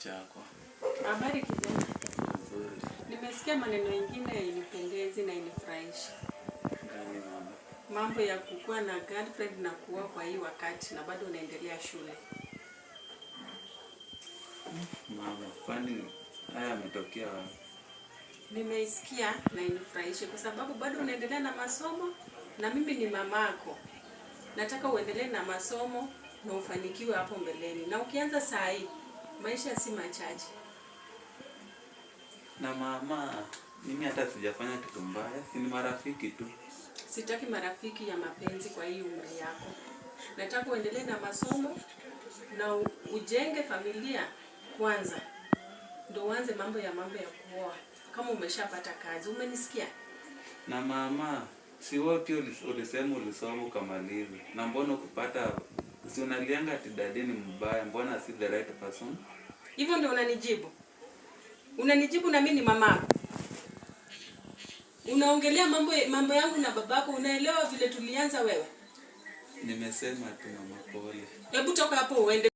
Chakwa. Habari, kijana. Nzuri. Nimesikia maneno ingine inipendezi na inifurahishi. Gani, mama? Mambo ya kukuwa na girlfriend na kuoa kwa hii wakati na bado unaendelea shule. Mama, kwani haya yametokea wapi? Nimeisikia na inifurahishe kwa sababu bado unaendelea na masomo na mimi ni mamako. Nataka uendelee na masomo na ufanikiwe hapo mbeleni. Na ukianza saa hii, maisha si machache. Na mama, mimi hata sijafanya kitu mbaya, si ni marafiki tu. Sitaki marafiki ya mapenzi kwa hii umri yako. Nataka uendelee na masomo na ujenge familia kwanza, ndo uanze mambo ya kuoa kama umeshapata kazi. Umenisikia? Na mama, si wewe pia ulisema ulisoma ukamaliza? Na mbona kupata, si unalianga ati daddy ni mbaya, mbona si the right person? Hivyo ndio unanijibu? Unanijibu na mimi ni mamako. Unaongelea mambo yangu na babako, unaelewa vile tulianza wewe? Nimesema tu mama, pole. Hebu toka hapo uende.